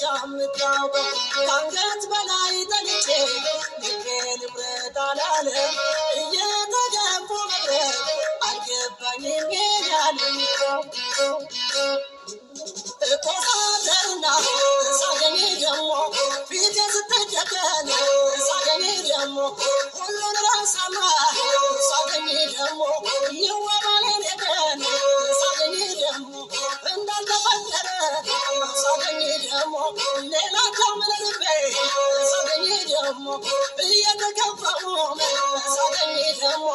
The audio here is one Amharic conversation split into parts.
የምታውቀው ከአንገት በላይ ጠልቼ ልቤ ንብረት አላለም እየተገፉ መቅረት አልገባኝም ያለም እኮሳተርና ሳገኝ ደግሞ ፊቴ ስትደቀን ሳገኝ ደግሞ ሁሉን ረሳና ሳገኝ ደግሞ ይወራል ቀን ሳገኝ ደግሞ እንዳልተፈጠረ ሳገኝ ደግሞ ሌላ ከምልቤ ሳገኝ ደግሞ እየተከፋው ሳገኝ ደግሞ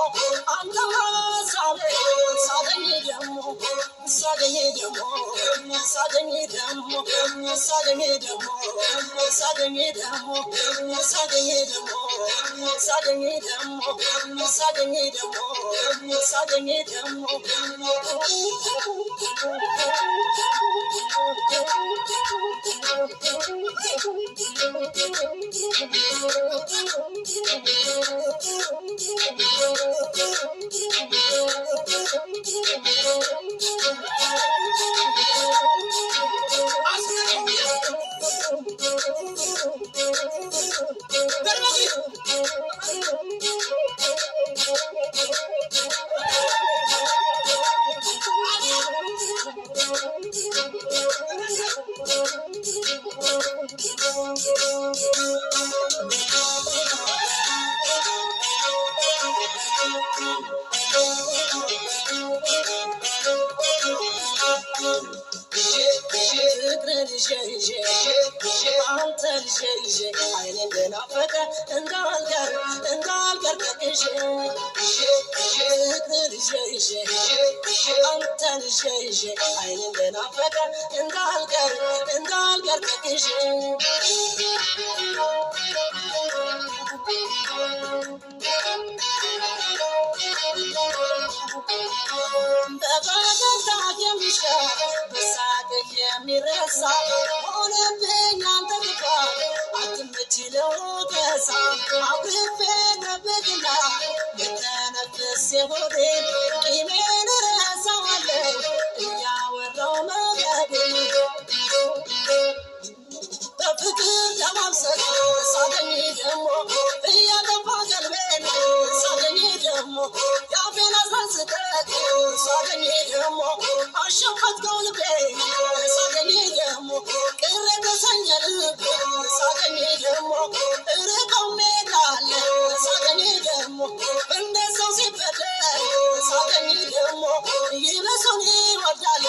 አንተ ሀሳቤ ሳገኝ ደግሞ ሳገኝ ደግሞ ሳገኝ ደግሞ ሳገኝ ደግሞ ሳገኝ ደግሞ ሳገኝ ደግሞ ሳገኝ ደግሞ ሳገኝ ደግሞ ሳገኝ ደግሞ ፍቅርን ይዤ ይዤ አንተን ይዤ ይዤ አይኔ እንደናፈቀ እንዳልቀር እንዳልቀር ጠቅሼ ፍቅርን ይዤ ይዤ አንተን ይዤ ይዤ አይኔ እንደናፈቀ እንዳልቀር እንዳልቀር ጠቅሼ በፈገግታ የሚሻር በሳቅህ የሚረሳ ሆነብኝ አንተ ጥፋት አትመች ለወቀሳ አኩርፌ ጠብቅና የተነፍስ የሆዴን ቂሜን እረሳዋለሁ እያወራው መውደዴን በፍቅር ለማብሰል ሳገኝ ደግሞ እያጠፋ ቀልቤን ሳገኝ ደግሞ የአፌን አስረስተህ ሳገኝ ደግሞ አሸፈትከው ልቤን ሳገኝ ደግሞ ቅር የተሰኘ ልብ ሳገኝ ደግሞ ርቀው ሜዳለ ሳገኝ ደግሞ እንደ ሰው ሲበደል ሳገኝ ደግሞ ይበሱን ይወዳል።